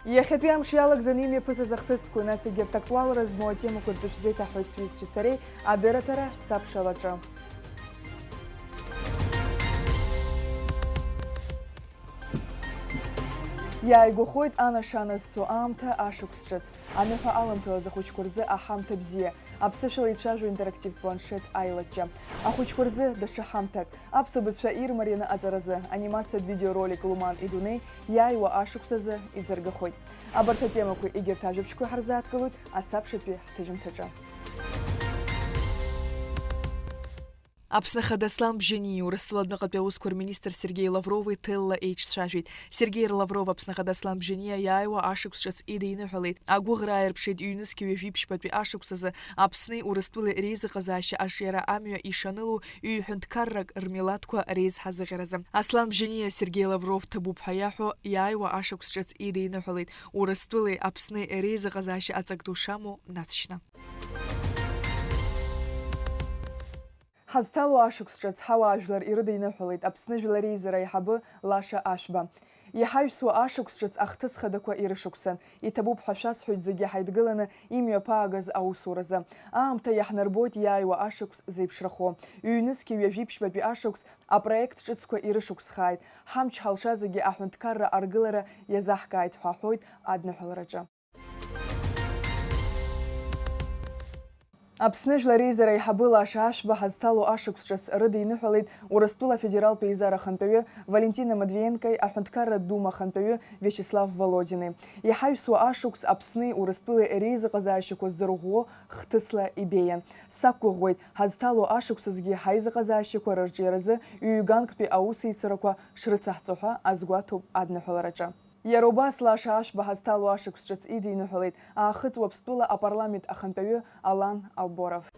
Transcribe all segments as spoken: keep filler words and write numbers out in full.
Иахьатәи амш иалагӡаны имҩаԥысыз ахҭысқәа, нас егьырҭ актуалра змоу атемақәа ртәы шәзеиҭаҳҳәоит сҩызцәеи сареи адырраҭара сабшалаҿы. Иааигәахоит анашана зцо аамҭа ашықәс ҿыц. Аныҳәа аламҭалаз ахәыҷқәа рзы аҳамҭа бзиа. Аԥсышәала ицәажәо интерактивтә планшет аилачча. Ахәыҷқәа рзы даҽа ҳамҭак. Аԥсуа бызшәа ирмарианы аҵаразы, анимациатә видеоролик Луман идунеи иааиуа ашықәс азы иӡыргахоит. Абарҭ атемақәа егьырҭ ажәабжьқәа ҳарзааҭгылоит асабшатәи ҳҭыжьымҭаҿы. Аԥсны Ахада Аслан Бжьаниа, Урыстәыла адәныҟатәи аусқәа рминистр Сергеи Лаврови ҭелла еиҿцәажәеит. Сергеи Лавров Аԥсны Ахада Аслан Бжьаниа иааиуа ашықәс ҿыц идиныҳәалеит. Агәыӷра ааирԥшит ҩнызқьи ҩажәи ԥшьбатәи ашықәс азы Аԥсни Урыстәылеи реизыҟазаашьа аҿиара амҩа ишанылу ҩ-ҳәынҭқаррак рмилаҭқәа реизҳазыӷьаразы. Аслан Бжьаниа Сергеи Лавров ҭабуп ҳәа иаҳәо иааиуа ашықәс ҿыц идиныҳәалеит, Урыстәылеи Аԥсни реизыҟазаашьа аҵак ду шамоу наҵшьны. Ҳазҭало ашықәс ҿыц ҳауаажәлар ирыдиныҳәалеит Аԥсны Жәлар Реизара аиҳабы Лаша Ашәба. Иҳаҩсуа ашықәс ҿыц ахҭыс хадақәа ирышықәсан. Иҭабуп ҳәа шәасҳәоит зегьы ҳаидгыланы имҩаԥаагаз аусуразы. Аамҭа иаҳнарбоит иааиуа ашықәс зеиԥшрахо. Ҩнызқьи ҩажәи ԥшьбатәи ашықәс апроект ҿыцқәа ирышықәсхааит. Ҳамч ҳалшазегьы аҳәынҭқарра аргылара иазаҳкааит ҳәа аҳәоит адныҳәалараҿы. Аԥсны Жәлар Реизара аиҳабы Лаша Ашәба ҳазҭало ашықәс ҿыц рыдиныҳәалеит Урыстәыла Афедералтә Еизара ахантәаҩы Валентина Матвиенкои Аҳәынҭқарратә Дума ахантәаҩы Виачеслав Володини. Иҳаҩсуа ашықәс Аԥсни Урыстәылеи реизыҟазаашьақәа зырӷәӷәо хҭысла ибеиан. Сақәгәыӷуеит, ҳазҭало ашықәсазгьы ҳаизыҟазаашьақәа рырҿиаразы ҩ-ганктәи аусеицырақәа шрыцаҳҵо ҳәа азгәаҭоуп адныҳәалараҿы. Иара убас Лаша Ашәба ҳазҭало ашықәс ҿыц идиныҳәалеит Аахыҵ Уаԥстәыла апарламент ахантәаҩы Алан Алборов.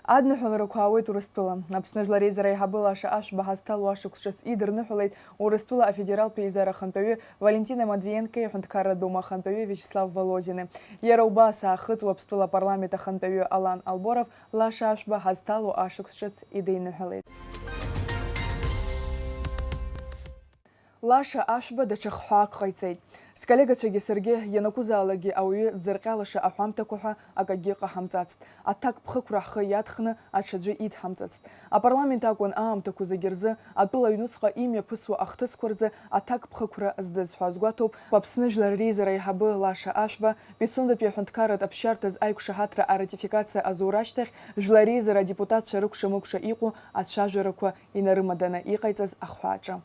Адныҳәаларақәа аауеит Урыстәыла. Аԥсны Жәлар Реизара аиҳабы Лаша Ашәба ҳазҭало ашықәс ҿыц идырныҳәалеит Урыстәыла Афедералтә Еизара ахантәаҩы Валентина Матвиенкои Аҳәынҭқарратә Дума ахантәаҩы Виачеслав Володини. Иара убас Аахыҵ Уаԥстәыла апарламент ахантәаҩы Алан Алборов Лаша Ашәба ҳазҭало ашықәс ҿыц идиныҳәалеит. Лаша Ашәба даҽа хҳәаак ҟаиҵеит. Сколлегацәагьы саргьы ианакәызаалакгьы ауаҩы дзырҟьалаша аҳәамҭақәа ҳәа акагьы ҟаҳамҵацт. Аҭакԥхықәра ҳхы иадхны аҽаӡәы идҳамҵацт. Апарламент акәын аамҭақәа зегьы рзы атәыла аҩнуҵҟа имҩаԥысуа ахҭысқәа рзы аҭакԥхықәра здыз ҳәа азгәаҭоуп Аԥсны Жәлар Реизара аиҳабы Лаша Ашәба, Пицундатәи аҳәынҭқарратә аԥсшьарҭаз аиқәшаҳаҭра аратификациа азура ашьҭахь Жәлар Реизара адепутатцәа рыкәша-мыкәша иҟоу ацәажәарақәа инарымаданы иҟаиҵаз ахҳәааҿы.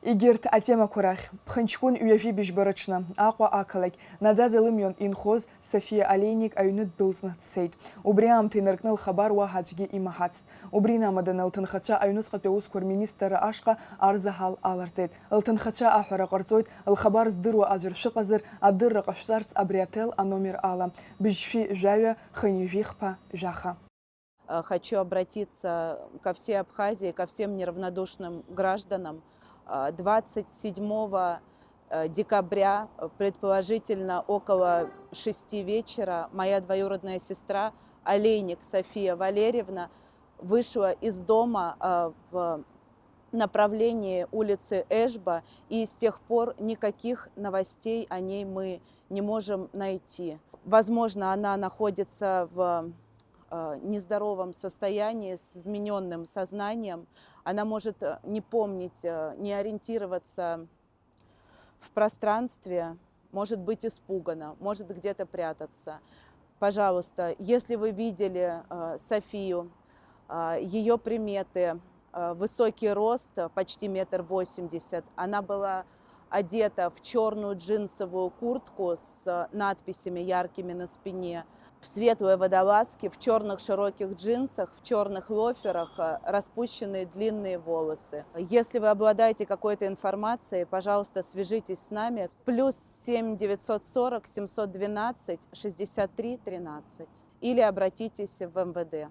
Егьырҭ атемақәа рахь. Ԥхынҷкәын ҩажәи быжьба рыҽны, Аҟәа ақалақь, наӡаӡа лымҩан инхоз Софиа Олейник аҩны ддәылҵны дцеит. Убри аамҭа инаркны лхабар уаҳа аӡәгьы имаҳацт. Убри инамаданы лҭынхацәа аҩныҵҟатәи аусқәа рминистрра ашҟа арзаҳал аларҵеит. Лҭынхацәа аҳәара ҟарҵоит, лхабар здыруа аӡәыр шәыҟазар, адырра ҟашәҵарц абри аҭел аномер ала, быжьшәи жәаҩа, хынҩажәи хԥа, жәаха. Э, хочу обратиться ко всей Абхазии, ко всем неравнодушным гражданам. Э, двадцать седьмого, э, декабря, э, предположительно около шести вечера, моя двоюродная сестра Олейник София Валерьевна вышла из дома, э, в направлении улицы Эшба, и с тех пор никаких новостей о ней мы не можем найти. Возможно, она находится в, э, нездоровом состоянии, с изменённым сознанием. Она может, э, не помнить, э, не ориентироваться в пространстве, может быть испугана, может где-то прятаться. Пожалуйста, если вы видели, э, Софию, э, её приметы, э, высокий рост, э, почти метр восемьдесят, она была одета в чёрную джинсовую куртку с, э, надписями яркими на спине, в светлой водолазке, в чёрных широких джинсах, в чёрных лоферах, э, распущенные длинные волосы. Если вы обладаете какой-то информацией, пожалуйста, свяжитесь с нами. Плюс семь девятьсот сорок семьсот двенадцать шестьдесят три тринадцать. Или обратитесь в М В Д.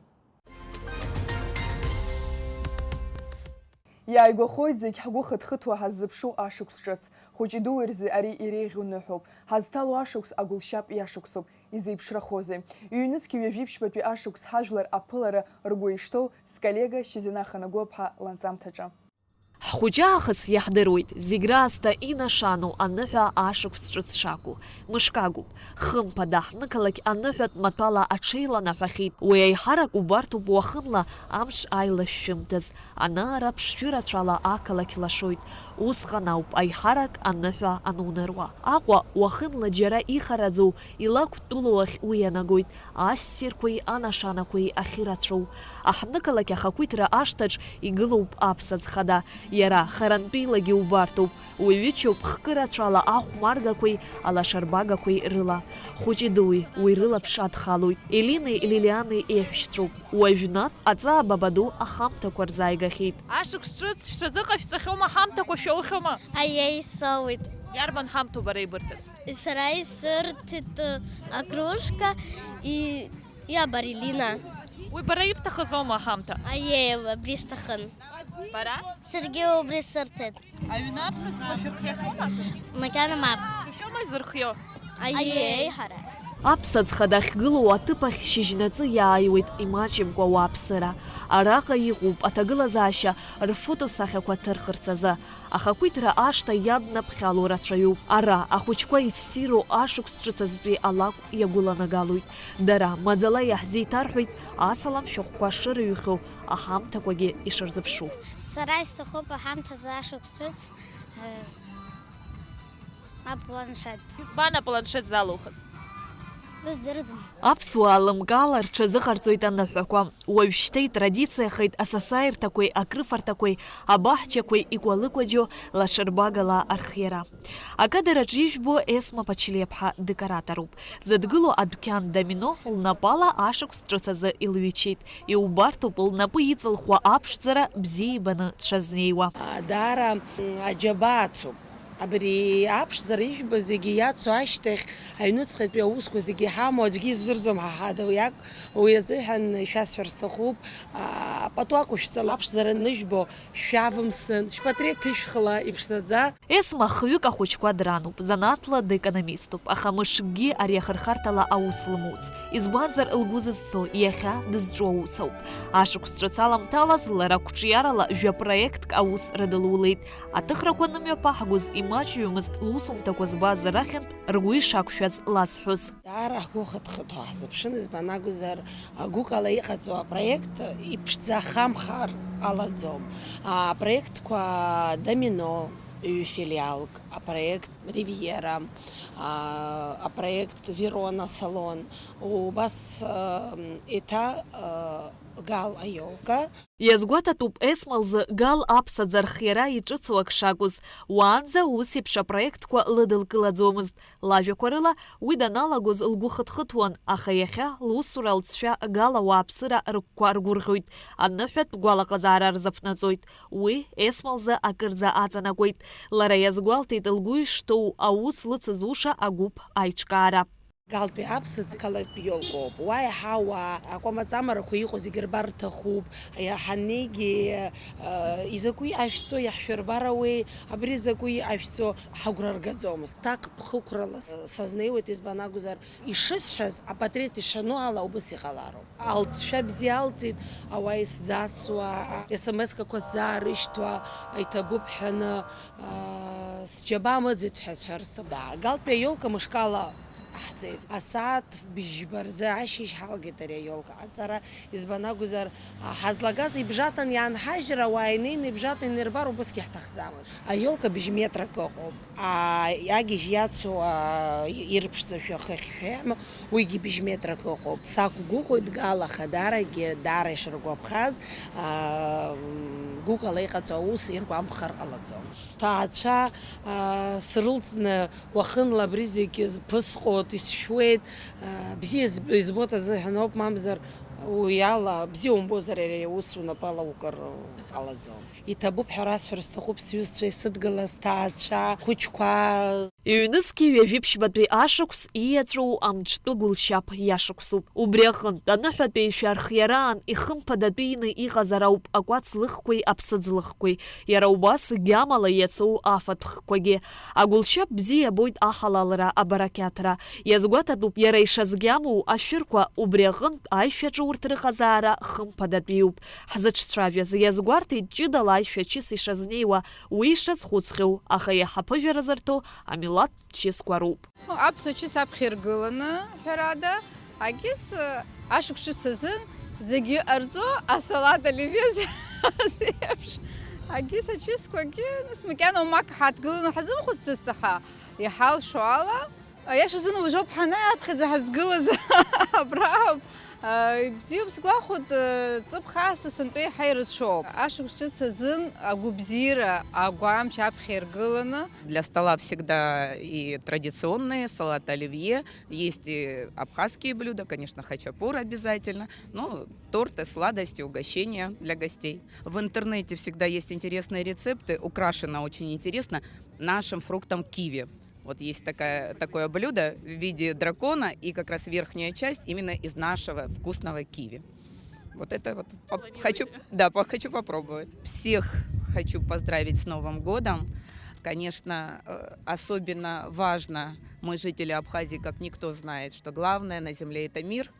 Иааигәахоит зегь ҳгәы хыҭхыҭуа ҳаззыԥшу ашықәс ҿыц. Хәыҷи-дуи рзы ари иреиӷьу ныҳәоуп. Ҳазҭало ашықәс агәылшьап иашықәсуп. Изеиԥшрахозеи? Ҩнызқьи ҩажәи ԥшьбатәи ашықәс ҳажәлар аԥылара ргәы ишҭоу сколлега Шьазина Ханагәыаԥҳа ланҵамҭаҿы. Ҳхәыҷы аахыс иаҳдыруеит, зегь раасҭа инашану аныҳәа ашықәс ҿыц шакәу. Мышк агуп. Хымԥада, ҳнықалақь аныҳәатә маҭәала аҽеиланаҳәахьеит. Уи аиҳарак убарҭоуп уахынла амш аилашәшәымҭаз, ана-ара ԥшшәы рацәала ақалақь лашоит. Усҟан ауп аиҳарак аныҳәа ануныруа. Аҟәа уахынла џьара ихараӡоу илакәтәылоу ахь уи ианагоит. Ассирқәеи анашанақәеи ахьырацәоу. Аҳнықалақь ахақәиҭра ашҭаҿ игылоуп аԥсаӡ хада. Иара харантәилагьы убарҭоуп. Уи ҩычоуп хкы рацәала ахәмаргақәеи алашарбагақәеи рыла. Хәыҷи-дуи уи рылаԥш адхалоит. Елинеи Лилианеи еиҳәшьцәоуп. Уажәнатә аҵаа бабаду ахамҭақәа рзааигахьеит. Ашықәс ҿыц шәҽазыҟашәҵахьоума, ҳамҭақәа шәоухьоума? Аиеи, соуит. Иарбан ҳамҭоу бара ибырҭаз? Сара исырҭеит, э, акружка и, и абарилина. Уи бара ибҭахыз аума аҳамҭа? Аиеи, абри сҭахын. Бара? Саргьы убри сырҭеит. Аҩны аԥсаӡ ла шәырхиахьоума? Макьана мап. Шәахьоума изырхио? Аиеи, ҳара. Аԥсаӡ хада ахьгылоу аҭыԥ ахь шьыжьнаҵы иааиуеит имаҷымкәа ауааԥсыра. Араҟа иҟоуп аҭагылазаашьа рфотосахьақәа ҭырхырц азы. Ахақәиҭра ашҭа иаднаԥхьало рацәаҩуп. Ара, ахәыҷқәа иссиру ашықәс ҿыц азтәи алакә иагәыланагалоит. Дара, маӡала иаҳзеиҭарҳәеит асалам шәҟәқәа шырыҩхьоу, аҳамҭақәагьы ишырзыԥшу. Сара исҭахуп аҳамҭазы ашықәс ҿыц, э, апланшет. Избан апланшет залухыз? Быздырӡом. Аԥсуаа лымкаала рҽазыҟарҵоит аныҳәақәа. Уажәшьҭа итрадициахеит асасааирҭақәеи акрыфарҭақәеи абаҳчақәеи икәалыкәаџьо лашарбагала архиара. Акадр аҿы ижәбо Есма Ԥачлиаԥҳа декораторуп. Дзыдгыло адәқьан Домино лнапала ашықәс ҿыц азы илҩычеит. Иубарҭоуп лнапы иҵылхуа аԥшӡара бзиа ибаны дшазнеиуа. Даара, м, аџьабаа ацуп. Абри аԥшӡара ижәбо зегьы иацу ашьҭахь, аҩнуҵҟатәи аусқәа зегьы иҳамоу аӡәгьы изырӡом ҳа ҳада, уи ак-, уи азыҳәан шәасҳәар сҭахуп, а, пату ақәышәҵала, аԥшӡара анышәбо шәавымсын, шәпатреҭ ышәхла иԥшӡаӡа. Есма хҩык ахәыҷқәа дрануп, занааҭла декономиступ, аха мышкгьы ари ахырхарҭала аус лымоуц. Избанзар, лгәы зызцо иахьа дызҿу аус ауп. Ашықәс ҿыц аламҭалаз лара қәҿиарала жәа проектк аус рыдылулеит. Аҭыхрақәа нымҩаԥаҳгоз имаҷҩымызт лусумҭақәа збаз рахьынтә ргәы ишақәшәаз лазҳәоз. Даара ҳгәы хыҭхыҭуа ҳзыԥшын, избан акәзар, гәыкала иҟаҵоу апроект иԥшӡахамхар ҟалаӡом. Апроектқәа Домино, ҩ-филиалк, апроект Ривиера, а, апроект Верона салон, убас, а, еиҭа, а, Гал аиолка. Иазгәаҭатәуп Есма лзы Гал аԥсаӡ архиара иҿыцу ак шакәыз. Уаанӡа ус еиԥш апроектқәа лыдылкылаӡомызт. Лажәақәа рыла, уи даналагоз лгәы хыҭхыҭуан, аха иахьа лусура лҵшәа Гал ауааԥсыра рыгәқәа ргәырӷьоит, аныҳәатә гәалаҟазаара рзаԥнаҵоит. Уи Есма лзы акырӡа аҵанакуеит. Лара иазгәалҭеит лгәы ишҭоу аус лыцызуша агәыԥ аиҿкаара. Галтәи аԥсаӡ қалатә иолкоуп. Уа иаҳа ауаа акәамаҵамарақәа иҟоу зегьы рбар рҭахуп. Иа-, ҳаннеигьы, э, изакәи иҟашәҵо, иаҳшәырбар ауеи, абри закәи иҟашәҵо, ҳагәра ргаӡомызт. Ҭак ԥхықәрала с-, сазнеиуеит, избан акәзар, ишысҳәаз, апатреҭ ишану ала убыс иҟалароуп. Алҵшәа бзиа алҵит, ауаа исзасуа, а, СМС-қәа сзаарышьҭуа, иҭабуп ҳәаны, а, сџьабаа мыӡит ҳәа сҳәар сҭахуп. Да, Галтәи аиолка мышкала ҟаҳҵеит. Асааҭ бжьба рзы ашьыжь ҳалгеит ари аиолка аҟаҵара, избан акәзар, а, ҳазлагаз ибжатан иаанҳажьыр, ауаа инеины ибжатан инирбар убысгьы ҳҭахӡамызт. Аиолка бжь метрак ыҟоуп. А, агьежь иацу, а, ирԥшӡашәа хыхьшәа иамоу, уигьы бжь метрак ыҟоуп. Сақәгәыӷуеит Гал ахадарагьы даара ишыргәаԥхаз, а, м, гәыкала иҟаҵоу аус иргәамԥхар ҟалаӡом. Сҭаацәа, а, срылҵны уахынла абри зегьы ԥысҟоит, исшәуеит, а, бзиа зб-, избоит азыҳәан ауп, мамзар уи ала бзиа умбозар, ари аус унапала укыр ҟалаӡом. Иҭабуп ҳәа расҳәар сҭахуп сҩызцәа, исыдгыла сҭаацәа, хәыҷқәа. Ҩнызқьи ҩажәи ԥшьбатәи ашықәс ииаҵәоу амҿтәы гәылшьап иашықәсуп. Убри аҟынтә, аныҳәатәеишәа архиараан ихымԥадатәины иҟазар ауп акәац лыхқәеи аԥсыӡ лыхқәеи, иара убас гьамала иацоу афатә хкқәагьы. Агәылшьап бзиа иабоит аҳалалра, абарақьаҭра. Иазгәаҭатәуп иара ишазгьамоу ашәырқәа, убри аҟынтә аишәаҿы урҭ рыҟазаара хымԥадатәиуп. Ҳзыҿцәажәаз иазгәарҭеит ҷыдала аишәа чыс ишазнеиуа, уи ишазхәыцхьоу, аха иаҳа ԥыжәара зырҭо амилаҭтә чысқәа роуп. Аԥсуа чыс аԥхьа иргыланы, ҳәарада, агьыс, ашықәс ҿыц азын зегьы ҟарҵо асалат оливье еиԥш, агьыс ачысқәагьы, нас макьана умак ҳадгыланы ҳазымхәыццызт, аха иҳалшо ала, аиашазын уажәоуп ҳанааԥхьаӡа ҳазҭгылаз абра ауп. Ибзиоуп, сгәахәуеит, ҵыԥх аасҭа сынтәа еиҳа ирацәоуп. Ашықәс ҿыц азын агәабзиара, агәамч аԥхьа иргыланы. Для стола всегда и традиционные, салат оливье, есть и абхазские блюда, конечно, хачапур обязательно, ну, торты, сладости, угощения для гостей. В интернете всегда есть интересные рецепты, украшено очень интересно нашим фруктом киви. Вот есть такая, такое блюдо в виде дракона, и как раз верхняя часть именно из нашего вкусного киви. Вот это вот поп-, хочу, да, по-, хочу попробовать. Всех хочу поздравить с Новым годом. Конечно, э, особенно важно, мы, жители Абхазии, как никто знает, что главное на земле — это мир,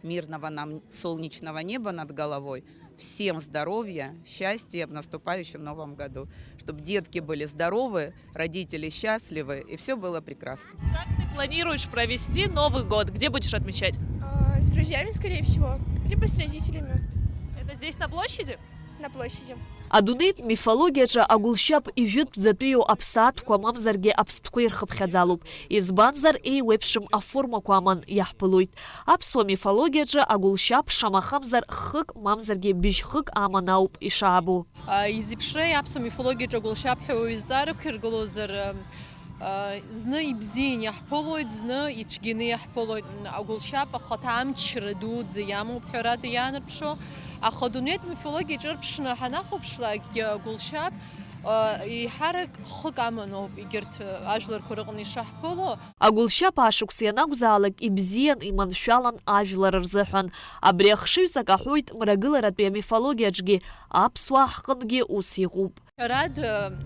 мирного нам солнечного неба над головой, всем здоровья, счастья в наступающем новом году, чтобы детки были здоровы, родители счастливы, и всё было прекрасно. Как ты планируешь провести Новый год? Где будешь отмечать? А, с друзьями, скорее всего, либо с родителями. Это здесь, на площади? На площади. Адунеитә мифологиаҿы агәылшьап ижәытәӡатәиу аԥсаатәқәа мамзаргьы аԥстәқәа ирхыԥхьаӡалоуп, избанзар, еиуеиԥшым аформақәа аман иаҳԥылоит. Аԥсуа мифологиаҿы агәылшьап шамахамзар хык мамзаргьы быжьхык аман ауп ишаабо. А, изеиԥшры аԥсуа мифологиаҿы агәылшьап ҳәа уаҩы изҵаарақәа иргылозар, а, зны ибзианы иаҳԥылоит, зны ицәгьаны иаҳԥылоит. Агәылшьап ахаҭа амчра дуӡӡа иамоуп, ҳәарада, иаанарԥшуа. Аха адунеитә мифологиа ҿырԥшны ҳанахәаԥшлакгьы, агәылшьап, а, еиҳарак хык аманоуп егьырҭ ажәларқәа рыҟны ишаҳԥыло. Агәылшьап ашықәс ианакәзаалак ибзиан, иманшәалан ажәлар рзыҳәан. Абри ахшыҩҵак аҳәоит мрагыларатәи амифологиаҿгьы, аԥсуаа ҳҟынгьы ус иҟоуп. Ҳәарада,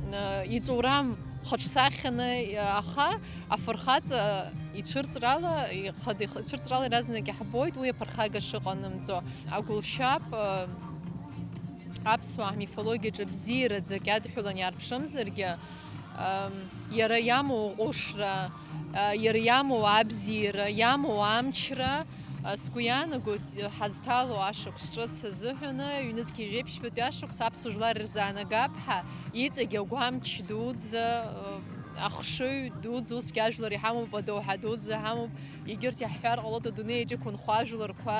иҵоурам хаҿсахьаны, аха афырхаҵа ицәырҵрала, ихадеих-, ицәырҵрала иаразнак иаҳбоит уи аԥырхага шыҟанымҵо. Агәылшьап, аԥсуаа ҳмифологиаҿы бзиараӡак иадҳәалан иаарԥшымзаргьы, Ам, иара иамоу аҟәышра, а, иара иамоу абзиара, иамоу амчра, а, сгәы иаанагоит, ҳазҭало ашықәс ҿыц азыҳәаны, ҩнызқьи жәеиԥшьбатәи ашықәс аԥсуа жәлар ирзаанагап ҳәа, иҵегь агәамч дуӡӡа, а, ахшыҩ дуӡӡа, усгьы ажәлар иҳамоуп, адоуҳа дуӡӡа ҳамоуп, егьырҭ иаҳҳәар ҟалоит, адунеи аҿы иқәынхо ажәларқәа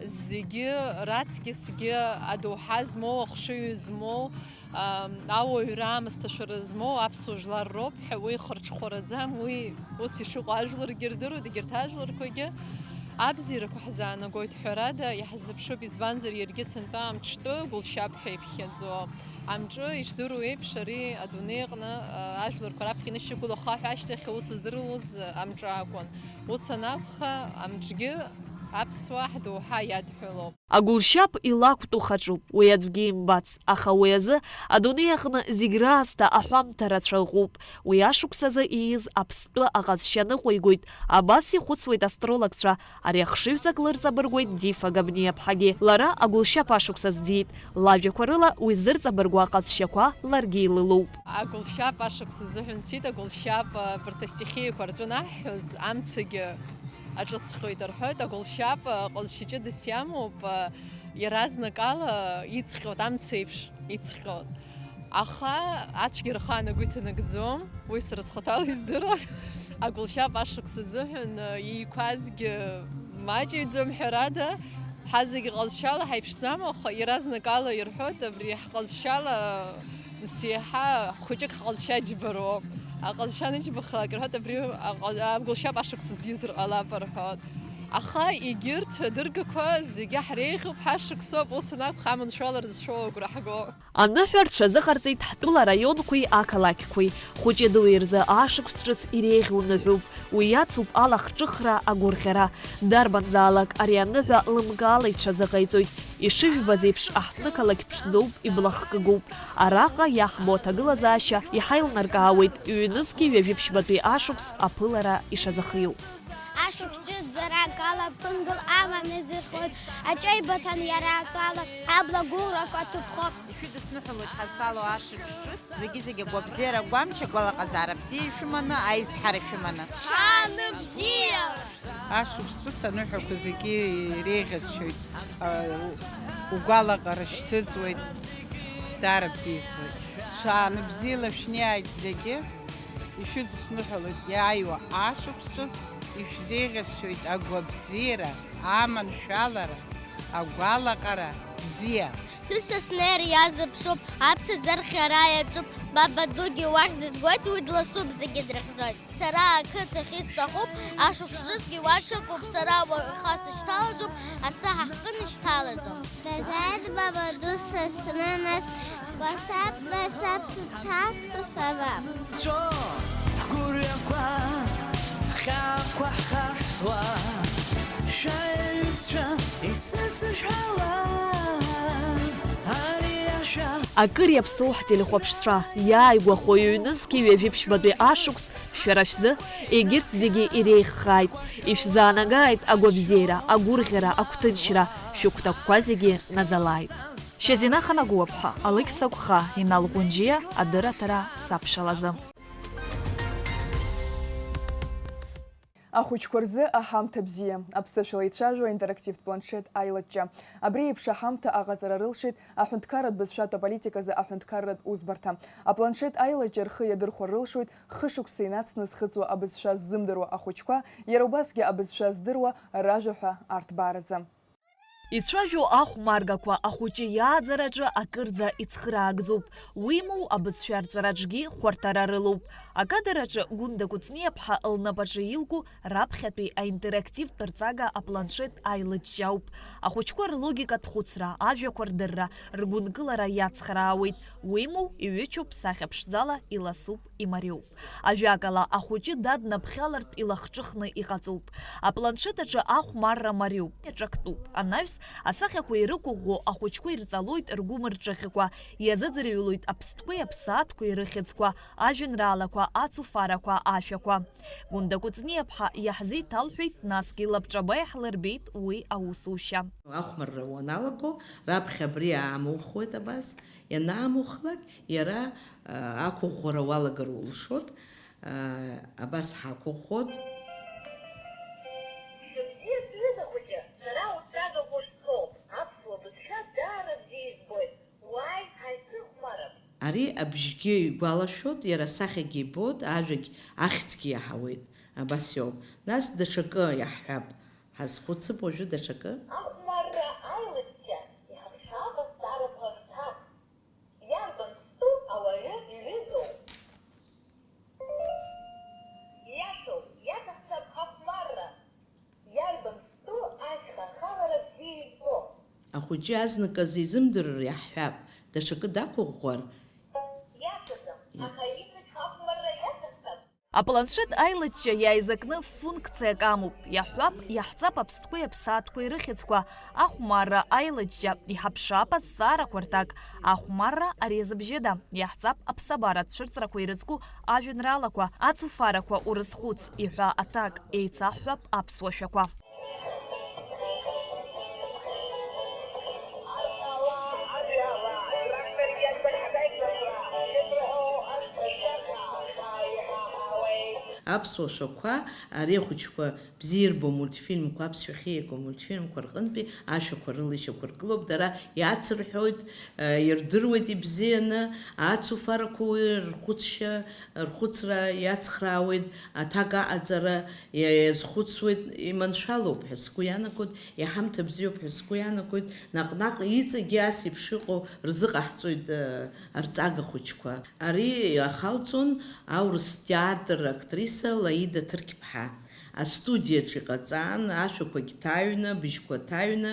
зегьы раҵкьысгьы адоуҳа змоу, ахшыҩ змоу, Ам, ауаҩра аамысҭашәара змоу аԥсуа жәлар роуп ҳәа, уи хырҽхәараӡам, уи ус ишыҟоу ажәларгьы ирдыруеит, егьырҭ ажәларқәагьы абзиарақәа ҳзаанагоит, ҳәарада, иаҳзыԥшуп, избанзар, иаргьы сынтәа амҿтәы гәылшьап ҳәа иԥхьаӡо амҿы, ишдыру еиԥш, ари адунеи аҟны, а, ажәларқәа раԥхьа инышьақәгылоу ахаҳә ашьҭахь аус здыруаз амҿы акәын. Ус анакәха, амҿгьы аԥсуаа ҳдоуҳа иадҳәалоуп. Агәылшьап илакәтәу хаҿуп, уи аӡәгьы имбац, аха уи азы адунеи аҟны зегь раасҭа аҳәамҭа рацәа ыҟоуп. Уи ашықәс азы ииз аԥстәы аҟазшьа ныҟәигоит, абас ихәыцуеит астрологцәа, ари ахшыҩҵак лырҵабыргуеит Дифа Габниаԥҳагьы. Лара агәылшьап ашықәс азӡит, лажәақәа рыла уи зырҵабыргуа аҟазшьақәа ларгьы илылоуп. Агәылшьап ашықәс азыҳәан сит, агәылшьап, абарҭ астихиақәа рҿы анаҳҳәоз, амцагьы аҿыцхоит рҳәоит, агәылшьап, ҟазшьа ҷыдас иамоуп, иаразнакала иҵҟьоит, амца еиԥш иҵҟьоит. Аха ацәгьара ахаан агәы иҭанакӡом, уи сара схаҭала издыруан. Агәылшьап ашықәс азыҳәан иқәазгьы маҷыҩӡам, ҳәарада, ҳазегьы ҟазшьала ҳаиԥшӡам, аха иаразнакала ирҳәоит, абри ҳҟазшьала Нас еиҳа хәыҷык ҳҟазшьа џьбароуп. Аҟазшьа аныџьбахалак рҳәоит, абри аҟа-, агәылшьап ашықәс аӡәы изар ҟалап рҳәоит. Аха егьырҭ адыргақәа зегьы ҳреиӷьуп, ҳашықәсоуп, ус анакәха, аманшәалара зшәоу агәра ҳго. Аныҳәа рҽазыҟарҵеит ҳтәыла раионқәеи ақалақьқәеи. Хәыҷи-дуи рзы ашықәс ҿыц иреиӷьу ныҳәоуп. Уи иацуп алахҿыхра, агәырӷьара. Дарбанзаалак ари аныҳәа лымкаала иҽазыҟаиҵоит. Ишыжәбаз еиԥш, аҳҭнықалақь ԥшӡоуп, иблахкыгоуп. Араҟа иаҳбо аҭагылазаашьа иҳаилнаркаауеит ҩнызқьи ҩажәи ԥшьбатәи ашықәс аԥылара ишазыхиоу. Ашықәс ҿыц ӡарак ала ԥынгыл аманы изырхоит, аҿеибыҭан иара атәала аблагәылрақәа ҭыԥхоуп. Ишәыдысныҳәалоит ҳазҭало ашықәс ҿыц, зегьы-зегьы агәабзиара, агәамч, агәалаҟазаара бзиа ишәыманы, аизҳара шәыманы. Ҽаанбзиала! Ашықәс ҿыц аныҳәақәа зегьы иреиӷьасшьоит, а, у-, угәалаҟара шьҭыҵуеит, даара бзиа избоит. Ҽаанбзиала шәнеиааит зегьы. Ишәыдысныҳәалоит иааиуа ашықәс ҿыц, ишәзеиӷьасшьоит агәабзиара, аманшәалара, агәалаҟара бзиа. Сусас снеир иазыԥшуп, аԥсаӡ архиара иаҿуп, баба дугьы уахь дызгоит, уи дласуп, зегьы дрыхьӡоит. Сара ақыҭахь исҭахуп, ашықәс ҿыцгьы уа ҽакуп, сара уаха сышьҭалаӡом, асы ҳахкын ишьҭалаӡом. Дазааит баба ду сасны, нас кәасап, басап, сыцап, сыфабап. Цо ҳгәырҩақәа, ҳхьаақәа ҳхашҭуа, шәаҩсцәа исыцышәала ари ашәа. Акыр иаԥсоу ҳтелехәаԥшцәа, иааигәахо ҩнызқьи ҩажәи ԥшьбатәи ашықәс шәара шәзы егьырҭ зегьы иреиӷьхааит, ишәзаанагааит агәабзиара, агәырӷьара, агәҭынчра, шәыгәҭакқәа зегьы наӡалааит. Шьазина Ханагәыаԥҳа, Алықьса Гәха, Инал Ҟәынџьиа, адырраҭара саԥшалазы. Ахәыҷқәа рзы аҳамҭа бзиа, аԥсышәала ицәажәо аинтерактивтә планшет аилачча. Абри еиԥш аҳамҭа аҟаҵара рылшеит аҳәынҭқарратә бызшәатә аполитиказы аҳәынҭқарратә усбарҭа. Апланшет аилачча рхы иадырхәар рылшоит хышықәса инацны зхыҵуа абызшәа ззымдыруа ахәыҷқәа, иара убасгьы абызшәа здыруа ражәа ҳәа арҭбааразы. Ицәажәо ахәмаргақәа ахәыҷы иааӡараҿы акырӡа ицхыраагӡоуп, уимоу, абызшәа рҵараҿгьы хәарҭара рылоуп. Акадр аҿы Гәында Кәыҵниаԥҳа лнапаҿы илку раԥхьатәи аинтерактивтә рҵага апланшет аилыҷҷа ауп. Ахәыҷқәа рлогикатә хәыцра, ажәақәа рдырра, ргәынкылара иацхраауеит, уимоу, иҩычоуп, сахьа ԥшӡала иласуп, имариоуп. Ажәакала, ахәыҷы даднаԥхьалартә илахҿыхны иҟаҵоуп. Апланшет аҿы ахәмарра мариоуп, иаҿактәуп. Анаҩс, асахьақәа ирықәыӷәӷәо ахәыҷқәа ирҵалоит ргәы мырҿыӷьыкәа, иазыӡырҩлоит аԥстәқәеи аԥсаатәқәеи рыхьӡқәа, ажәеинраалақәа, ацуфарақәа, ашәақәа. Гәында Кәыҵниаԥҳа иаҳзеиҭалҳәеит, насгьы лабҿаба иаҳлырбеит уи аусушьа. Ахәмарра уаналаго, раԥхьа абри аамухуеит абас, ианаамухлак, иара, а, ақәыӷәӷәара уалагар улшоит, а, абас ҳақәыӷәӷәоит. Шәыбзиа, сҩыза хәыҷы, сара уҭрага ҟәышцоуп, аԥсуа бызшәа даара бзиа избоит, уааи, ҳаицыхәмарып. Ари абжьгьы игәалашәоит, иара асахьагьы ибоит, ажәагь ахьӡгьы иаҳауеит, абас иоуп. Нас даҽакы иаҳҳәап, ҳазхәыцып уажәы даҽакы. Ахәмарра аилыҵшьа иҳаԥшаап азҵаарақәа рҭак. Иарбан стәу ауаҩы иҩызоу? Иашоу, иаҭахӡам ҳахәмарра. Иарбан стәу ашьха ахалара бзиа избо? Ахәыҷы азныказы изымдырыр иаҳҳәап, даҽакы дақәыӷәӷәар. Иаҭаӡам, иа- аха имыч ахәмарра иаҭахӡам. Апланшет аилачча иааизакны функциак амоуп. Иаҳҳәап, иаҳҵап аԥстәқәеи аԥсаатәқәеи рыхьӡқәа, ахәмарра аилачча, иҳаԥшаап азҵаарақәа рҭак, ахәмарра ари азыбжьыда, иаҳҵап аԥсабаратә цәырҵрақәа ирызку ажәеинраалақәа, ацуфарақәа урызхәыц, иҳәа аҭак, еицаҳҳәап аԥсуа шәақәа. Аԥсуа шәақәа, ари ахәыҷқәа бзиа ирбо мультфильмқәа, аԥсшәахьы иаку амультфильмқәа рҟынтәи ашәақәа рыла ишьақәыргылоуп, дара иацырҳәоит, э, ирдыруеит ибзианы, ацуфарақәа уи рхәыцшьа, рхәыцра иацхраауеит, аҭак аҟаҵара иа-, иазхәыцуеит, иманшәалоуп ҳәа сгәы иаанагоит, иҳамҭа бзиоуп ҳәа сгәы иаанагоит, наҟ-наҟ иҵегьы ас еиԥш иҟоу рзыҟаҳҵоит, э, арҵага хәыҷқәа. Ари иахалҵон аурыс театр актриса Лаида Ҭырқьԥҳа. астудиаҿ иҟаҵан, ашәақәагь ҭаҩны, абыжьқәа ҭаҩны,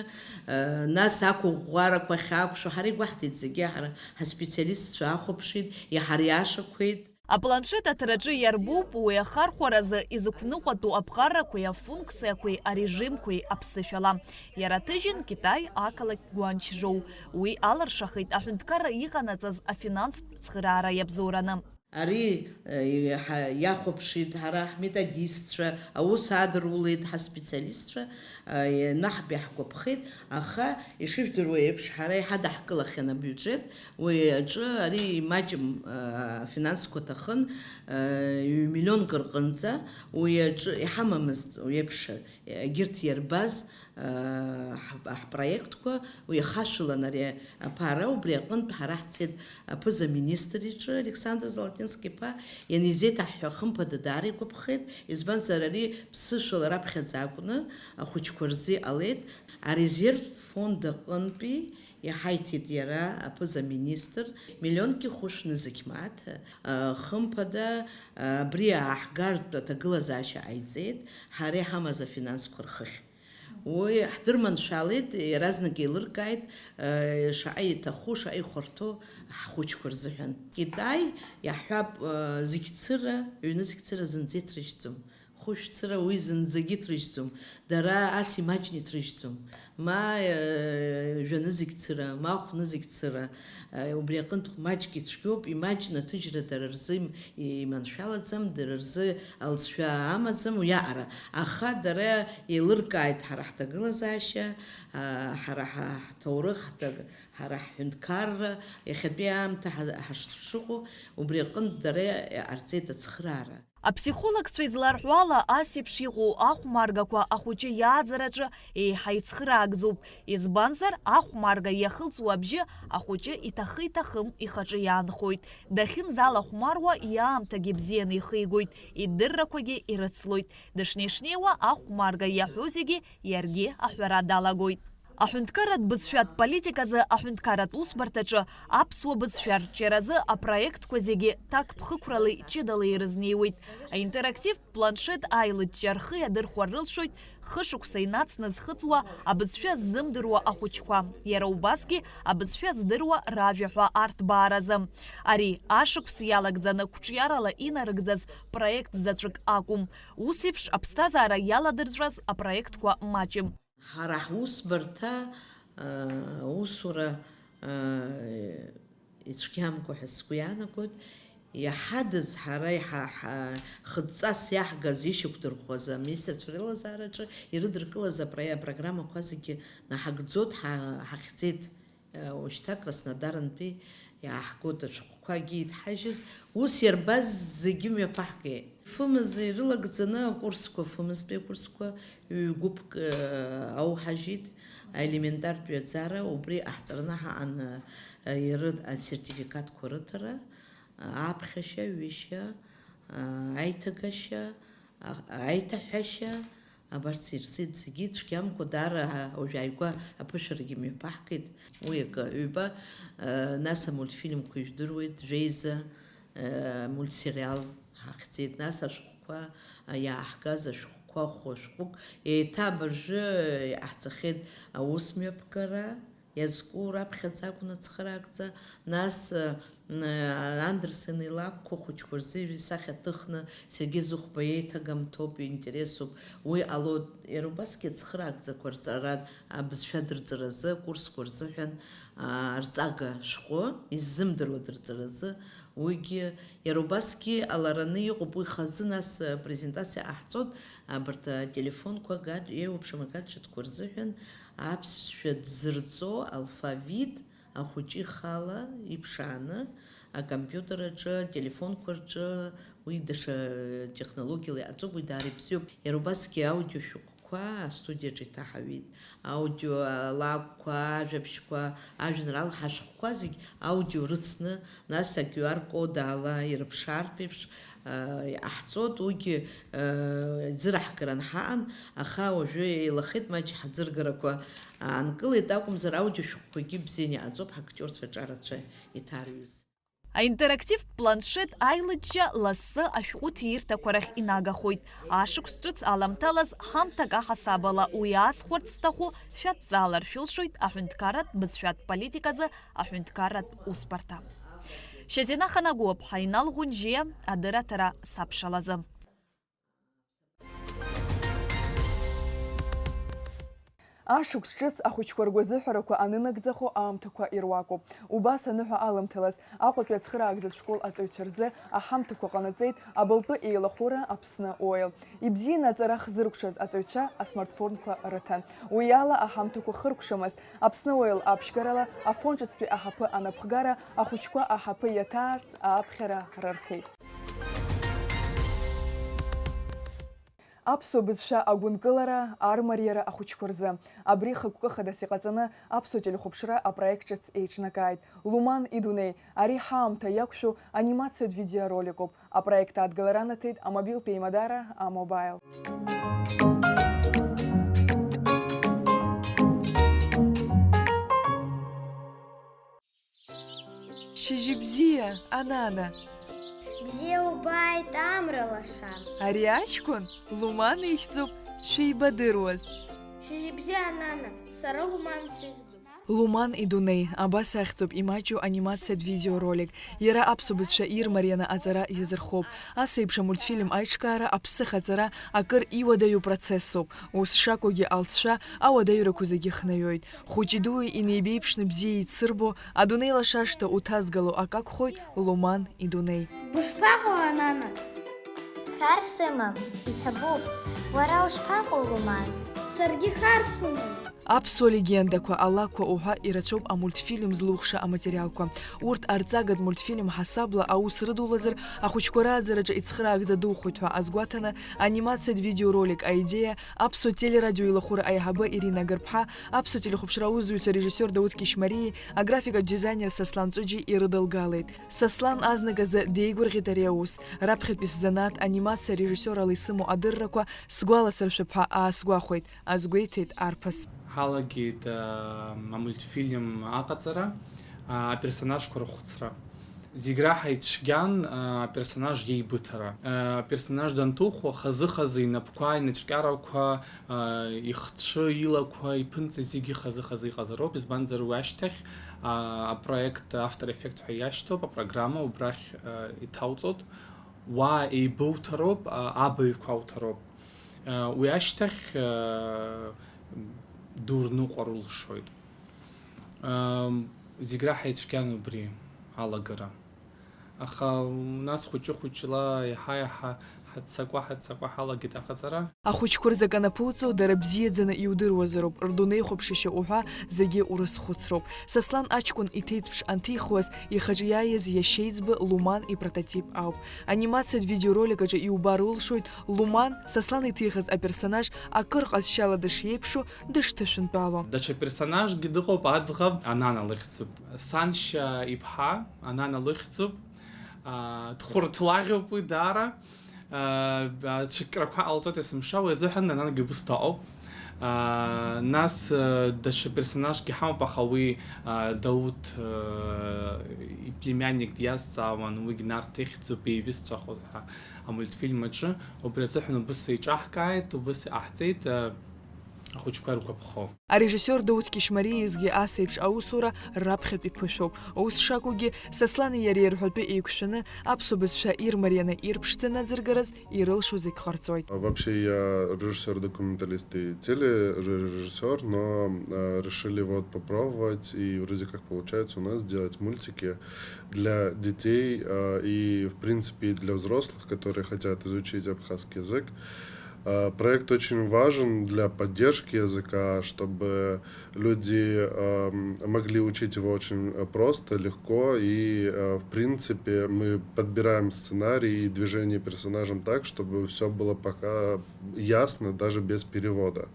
нас ақәыӷәӷәарақәа ахьақәшәо, ҳара игәаҳҭеит зегьы, ҳара ҳаспециалистцәа ахәаԥшит, иҳариашақәеит. Апланшет аҭараҿы иарбоуп уи ахархәаразы изықәныҟәатәу аԥҟарақәеи афункциақәеи арежимқәеи аԥсышәала. Иара ҭыжьын Китай ақалақь Гуанчжоу. Уи алыршахеит аҳәынҭқарра иҟанаҵаз афинанстә цхыраара иабзоураны. Ари, э, иҳа-, иахәаԥшит ҳара ҳметодистцәа, аус адырулеит ҳаспециалистцәа, э, наҳтәи ҳгәаԥхеит, аха, ишыжәдыруа еиԥш, ҳара иҳадаҳкылахьан абиуџьет, уи аҿы ари имаҷым, э, афинансқәа ҭахын, э, ҩ-миллионк рҟынӡа, уи аҿы иҳамамызт уи еиԥш, егьырҭ иарбаз, ҳ-, ҳпроектқәа уи ихашәалан ари аԥара, убри аҟынтә ҳара ҳцеит аԥыза-министр иҿы, Александр Золотински-иԥа, ианизеиҭаҳҳәа, хымԥада, даара игәаԥхеит, избанзар, ари ԥсышәала раԥхьаӡа акәны ахәыҷқәа рзы иҟалеит. Арезерв фонд аҟынтәи иҳаиҭеит иара, аԥыза-министр, миллионки хәышә нызқь мааҭ, хымԥада, абри ааҳгартә аҭагылазаашьа ҟаиҵеит, ҳара иҳамаз афинансқәа рхыхь. Уи ҳдырманшәалеит, иаразнак еилыркааит, э, шаҟа иҭаху, шаҟа ихәарҭоу ҳхәыҷқәа рзыҳәан. Китай, иаҳҳәап, э, зегь цыра, ҩны зегь цыра зынӡа иҭрыжьӡом. Хәышә цыра уи зынӡагьы иҭрыжьӡом. Дара ас имаҷны иҭрыжьӡом. Ма, э, жәаны зегь цыра, ма хәны зегь цыра. Э, убри аҟынтә маҷк ицәгьоуп, имаҷны аҭыжьра дара рзы им-, иманшәалаӡам, дара рзы алҵшәа амаӡам уиаҟара. Аха дара еилыркааит ҳара ҳҭагылазаашьа, а, ҳара ҳа-, ҳҭоурых, ҳҭаг-, ҳара ҳҳәынҭқарра, иахьатәи аамҭа ҳа-, ҳашшыҟоу, убри аҟынтә дара иҟарҵеит ацхыраара. Аԥсихологцәа изларҳәо ала, ас еиԥш иҟоу ахәмаргақәа ахәыҷы иааӡараҿы еиҳа ицхыраагӡоуп, избанзар, ахәмарга иахылҵуа абжьы ахәыҷы иҭахы-иҭахым ихаҿы иаанхоит, дахьынӡалахәмаруа иаамҭагьы бзианы ихигоит, идыррақәагьы ирыцлоит, дышнеи-шнеиуа ахәмарга иаҳәо зегьы иаргьы аҳәара далагоит. Аҳәынҭқарратә бызшәатә политиказы аҳәынҭқарратә усбарҭаҿы аԥсуа бызшәа арҿиаразы апроектқәа зегьы ҭакԥхықәралеи ҷыдалеи ирызнеиуеит. Аинтерактивтә планшет аилыҷҷа рхы иадырхәар рылшоит хышықәса инацны зхыҵуа абызшәа ззымдыруа ахәыҷқәа, иара убасгьы абызшәа здыруа ражәа ҳәа арҭбааразы. Ари ашықәс иалагӡаны қәҿиарала инарыгӡаз проект заҵәык акәым. Ус еиԥш аԥсҭазаара иаладырҵәаз апроектқәа маҷым. Ҳара ҳусбарҭа, аа, аусура, аа, ицәгьамкәа ҳәа сгәы иаанагоит. Иаҳадыз ҳара иҳа-, ҳа-, хыдҵас иаҳгаз, ишьақәдырӷәӷәаз аминистрцәа реилазаараҿы ирыдыркылаз апро-, апрограммақәа зегьы наҳагӡоит, ҳа-, ҳахьӡеит. Уажәшьҭа Краснодарантәи иааҳгоит ашәҟәқәагьы идҳажьыз, ус иарбаз зегьы мҩаԥаҳгеит. Фымз ирылагӡаны акурсқәа, фымзтәи акурсқәа ҩ-гәыԥк, э, ауҳажьит, аелементартә ҩаӡара, убри ҟаҳҵараны ҳаҟан, э, ирыт-, асертификатқәа рыҭара, аԥхьашьа, ҩышьа, аиҭагашьа, а-, аиҭаҳәашьа, абарҭ ирҵеит зегьы, цәгьамкәа, даара, а, уажә ааигәа аԥышәарагьы мҩаԥаҳгеит. Уи акы, ҩба, а, нас амультфильмқәа ижәдыруеит, Жәеиза, а, мультсериал ҳахьӡеит, нас ашәҟәқәа, а, иааҳгаз ашәҟәқәа, хәы шәҟәык, еиҭа абыржәы иҟаҳҵахьеит аус мҩаԥгара. Иазку раԥхьаӡа акәны ацхыраагӡа, нас, ы, ы, Андерсен илакәқәа хәыҷқәа рзы исахьа ҭыхны Сергеи Зыхәба иеиҭагамҭоуп, иинтересуп. Уи ҟалоит, иара убасгьы ацхыраагӡақәа рҵара, абызшәа дырҵаразы, акурсқәа рзыҳәан, а, арҵага шәҟәы, иззымдыруа дырҵаразы, уигьы иара убасгьы алараны иҟоуп, уи хазы, нас, а, презентациа ҟаҳҵоит, абарҭ ателефонқәа, гад-, еиуеиԥшым агаджетқәа рзыҳәан, аԥсшәа дзырҵо алфавит ахәыҷы ихала иԥшааны, акомпиутер аҿы, ателефонқәа рҿы, уи даҽа технологиала иҟаҵоуп, уи даара ибзиоуп. Иара убасгьы аудиошәҟәқәа астудиаҿы иҭаҳауеит. Аудио алакәқәа, ажәабжьқәа, ажәеинраала ҳашәҟәқәа зегь аудио рыцны, нас а QR код ала ирыԥшаартә еиԥш, а, иҟаҳҵоит, уигьы, а, ӡыраҳгаран ҳаҟан, аха уажәы еилахеит, маҷ ҳаӡыргарақәа аанкылеит акәымзар, аудиошәҟәқәагьы бзианы иҟаҵоуп, ҳактиорцәа аҿарацәа иҭарҩыз. Аинтерактивтә планшет аилыџьџьа лассы ашәҟәы ҭиирҭақәа рахь инагахоит. Ашықәс ҿыц аламҭалаз ҳамҭак аҳасабала уи аазхәарц зҭаху шәадҵаалар шәылшоит аҳәынҭқарратә бызшәатә политиказы аҳәынҭқарратә усбарҭа. Шьазина Ханагәыаԥҳа, Инал Ӷәынџьиа, адырраҭара сабшалазы. Ашықәс ҿыц ахәыҷқәа ргәазыҳәарақәа анынагӡахо аамҭақәа ируакуп. Убас аныҳәа аламҭалаз, Аҟәатәи ацхыраагӡатә школ аҵаҩцәа рзы аҳамҭақәа ҟанаҵеит абылтәы еилахәыра Аԥсны Оил. Ибзианы аҵара хзыркәшаз аҵаҩцәа асмартфонқәа рыҭан. Уи ала аҳамҭақәа хыркәшамызт. Аԥсны Оил аԥшьгарала Афон ҿыцтәи аҳаԥы анапхгара ахәыҷқәа аҳаԥы иаҭаарц ааԥхьара рырҭеит. Аԥсуа бызшәа агәынкылара, армариара ахәыҷқәа рзы. Абри хықәкы хадас иҟаҵаны аԥсуа телехәаԥшра апроект ҿыц еиҿнакааит. Луман идунеи, ари ҳаамҭа иақәшәо анимациатә видеороликуп. Апроект адгылара анаҭеит амобилтә еимадара А-Мобаил. Шьыжьбзиа, Анана! Бзиа убааит, амра лаша! Ари аҷкәын Луман ихьӡуп, шәеибадыруаз. Шьыжьбзиа, Анана, сара Луман сыхьӡуп. Луман идунеи, абас ахьӡуп имаҷу анимациатә видеоролик. Иара аԥсуа бызшәа ирмарианы аҵара иазырхоуп. Ас еиԥш амультфильм аиҿкаара аԥсыхаҵара акыр иуадаҩу процессуп. Ус шакәугьы алҵшәа ауадаҩрақәа зегьы хнаҩоит. Хәыҷи-дуи инеибеиԥшны бзиа еицырбо, адунеи лашашҭа уҭазгало акы акәхоит Луман идунеи. Бышԥаҟоу, Анана? Хар сымам, иҭабуп. Уара ушԥаҟоу, Луман? Саргьы хар сымам. Аԥсуа легендақәа, алакәқәа уҳәа ирацәоуп амультфильм злухша аматериалқәа. Урҭ арҵагатә мультфильм ҳасабла аус рыдулазар, ахәыҷқәа рааӡараҿы ицхыраагӡа духоит ҳәа азгәаҭаны, анимациатә видеоролик аидеиа аԥсуа телерадиоилахәыра аиҳабы Ирина Гарԥҳа, аԥсуа телехәаԥшра аусзуҩцәа режиссиор Дауҭ Кьышьмариеи аграфикатә дизаинер Сослан Ҵәыџьи ирыдылгалеит. Сослан азныказы деигәырӷьеит ари аус. Раԥхьатәи сзанааҭ анимациа режиссиорала исымоу адыррақәа сгәаласыршәап ҳәа аасгәахәеит, азгәеиҭеит арԥыс. Ҳалагеит, а, амультфильм аҟаҵара, а, аперсонажқәа рхәыцра. Зегь раҳа ицәгьан, а, аперсонаж иеибыҭара. А, аперсонаж данҭухуа, хазы-хазы инапқәа, инацәкьарақәа, а, ихцәы, илақәа, иԥынҵа зегьы хазы-хазы иҟазароуп, избанзар уи ашьҭахь, а, апроект After Effects ҳәа иашьҭоуп, апрограмма убрахь, а, иҭауҵоит. Уа еибауҭароуп, а, абаҩқәа ауҭароуп. А, уи ашьҭахь, а, дурныҟәар улшоит. Ам, зегь раҳа ицәгьан убри алагара. Аха, м, нас хәыҷы-хәыҷла, иаҳа-иаҳа ҳаццакуа, ҳаццакуа ҳалагеит аҟаҵара. Ахәыҷқәа рзы акы анаԥуҵо, дара бзиаӡаны иудыруазароуп, рдунеихәаԥшышьа уҳәа зегьы урызхәыцроуп. Сослан аҷкәын иҭеиҭԥш анҭихуаз, ихаҿы иааиз иашьеиҵбы Луман ипрототип ауп. Анимациатә видеоролик аҿы иубар улшоит Луман, Сослан иҭихыз аперсонаж акыр ҟазшьала дышиеиԥшу, дышҭышәынтәало. Даҽа персонажгьы дыҟоуп аӡӷаб, Анана лыхьӡуп. Саншьа иԥҳа, Анана лыхьӡуп. Аа, дхәырҭлаӷьуп уи даара. Аа, ацәыкьрақәа ҟалҵоит есымша, уи азыҳәан Ананагьы убыс дыҟоуп. Аа, нас, э, даҽа персонажгьы ҳамоуп, аха уи, аа, Дауҭ, э, иплемянник диазҵаауан, уигь Нарҭ ихьӡуп, еиҩызцәахоит ҳәа амультфильм аҿы. Убри азыҳәан убыс еиҿаҳкааит, убыс иҟаҳҵеит, э, ахәыҷқәа иргәаԥхо. Арежиссиор Дауҭ Кьышьмариа изгьы ас еиԥш аусура раԥхьатә иԥышәоуп. Ус шакәугьы, Сослани иареи рҳәатәы еиқәшәаны аԥсуа бызшәа ирмарианы ирԥшӡаны аӡыргараз ирылшо зегь ҟарҵоит. Вообще, я режиссёр-документалист и телережиссёр, но, э, решили вот попробовать, и вроде как получается у нас делать мультики для детей, э, и, в принципе, и для взрослых, которые хотят изучить абхазский язык. Э, проект очень важен для поддержки языка, чтобы люди, эм, могли учить его очень, э, просто, легко, и, э, в принципе, мы подбираем сценарий и движение персонажам так, чтобы всё было пока ясно, даже без перевода.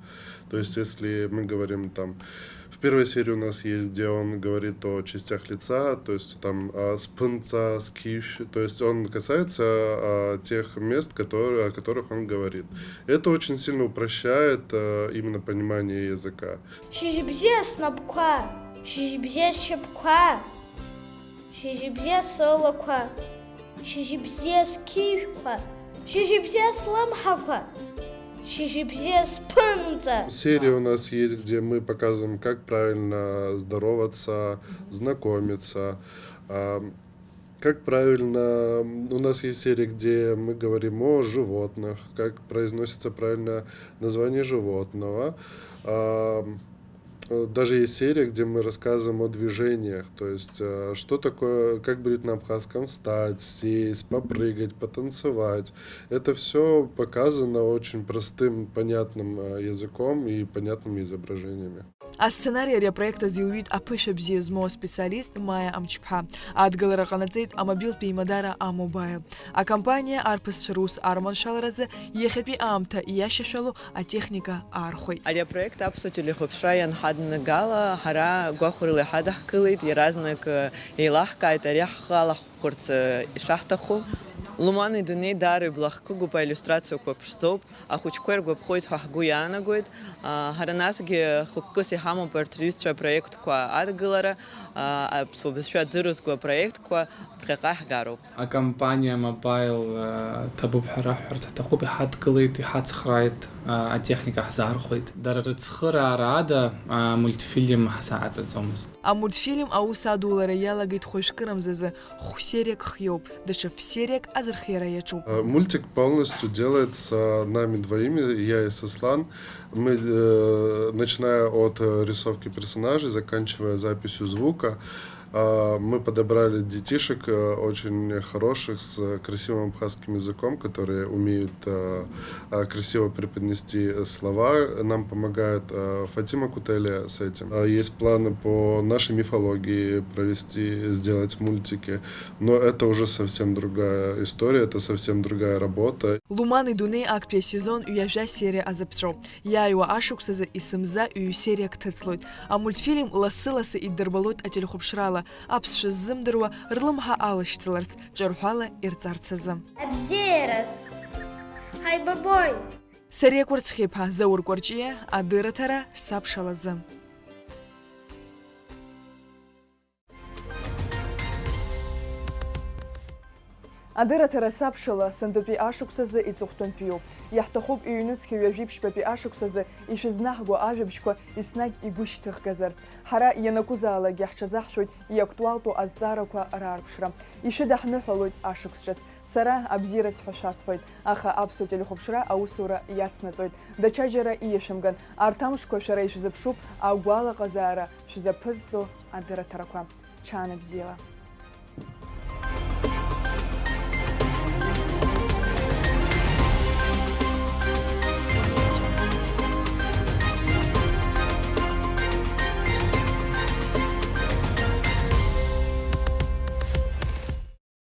То есть, если мы говорим там, в первой серии у нас есть, где он говорит о частях лица, то есть там, а, спынца, скиф, то есть он касается, а, тех мест, которые, о которых он говорит. Это очень сильно упрощает, э, именно понимание языка. Шьыжьбзиа снапқәа, шьыжьбзиа сшьапқәа, Шьыжьбзиа сылақәа, шьыжьбзиа сқьышәқәа, шьыжьбзиа слымҳақәа, шьыжьбзиа сԥынҵа. Серия у нас есть, где мы показываем, как правильно здороваться, знакомиться, а, как правильно, у нас есть серия, где мы говорим о животных, как произносится правильно название животного. А, э, даже есть серия, где мы рассказываем о движениях, то есть э, что такое, как будет на абхазском встать, сесть, попрыгать, потанцевать. Это все показано очень простым, понятным э, языком и понятными изображениями. Асценари ари апроект азы илҩит аԥышәа бзиа змоу аспециалист Маиа Амҷԥҳа. Адгылара ҟанаҵеит амобилтә еимадара А-Мобаил. Акомпаниа арԥысцәа рус арманшәаларазы иахьатәи аамҭа иашьашәалоу атехника аархәеит. Ари апроект аԥсуа телехәаԥшра ианҳаднагала, ҳара гәахәарыла иҳадаҳкылеит, иаразнак еилаҳкааит ари ҳхы алаҳхәырц ишаҳҭаху. Луман идунеи даара иблахкыгоуп, аиллиустрациақәа ԥшӡоуп. Ахәыҷқәа иргәаԥхоит ҳәа ҳгәы иаанагоит. Ҳара насгьы хықәкыс иҳамоуп арҭ рҩызцәа апроектқәа адгылара, аԥсуа бызшәа аӡы рызго апроектқәа ԥхьаҟа иаҳгароуп. Акомпаниа А-Мобаил ҭабуп ҳәа раҳҳәарц ҳҭахуп, иҳадгылеит, иҳацхрааит, атехника ҳзаархәеит. Дара рыцхыраара ада амультфильм ҳзааҵаӡомызт. Амультфильм аус адулара иалагеит хәажәкырамзазы, хә-сериак хиоуп, даҽа ф-сериак азырхиара иаҿуп. Мультик полностью делается нами двоими, я и Сослан. Мы, э, начиная от э, рисовки персонажей, заканчивая записью звука, а, мы подобрали детишек э, очень хороших, с красивым абхазским языком, которые умеют э, а, красиво преподнести слова. Нам помогает э, Фатима Кутелия с этим. А, Есть планы по нашей мифологии провести, сделать мультики, но это уже совсем другая история, это совсем другая работа. Луман идунеи актәи асезон ҩажәа сериа азыԥҵәоуп. Иааиуа ашықәсазы есымза ҩ-сериак ҭыҵлоит. Амультфильм лассы-лассы иддырбалоит ателехәаԥшрала, аԥсшәа ззымдыруа рлымҳа алашьцыларц, ҿырҳәала ирҵарц азы. Абзиараз! Ҳаибабоит! Сариа Кәарцхиԥа, Заур Кәарҷиа, адырраҭара Сабшалазы. Адырраҭара Сабшала сынтәатәи ашықәсазы иҵыхәтәантәиуп. Иаҳҭахуп ҩнызқьи ҩажәи ԥшьбатәи ашықәсазы ишәызнаҳго ажәабжьқәа еснагь игәышьҭыхгазарц. Ҳара ианакәызаалакгьы ҳҽазаҳшәоит иактуалтәу азҵаарақәа раарԥшра. Ишәыдаҳныҳәалоит ашықәс ҿыц. Сара абзиараз ҳәа шәасҳәоит, аха аԥсуа телехәаԥшра аусура иацнаҵоит. Даҽаџьара ииашәымган. Арҭ амшқәа шәара ишәзыԥшуп агәалаҟазаара шәзаԥызҵо адырраҭарақәа. Ҽаанбзиала!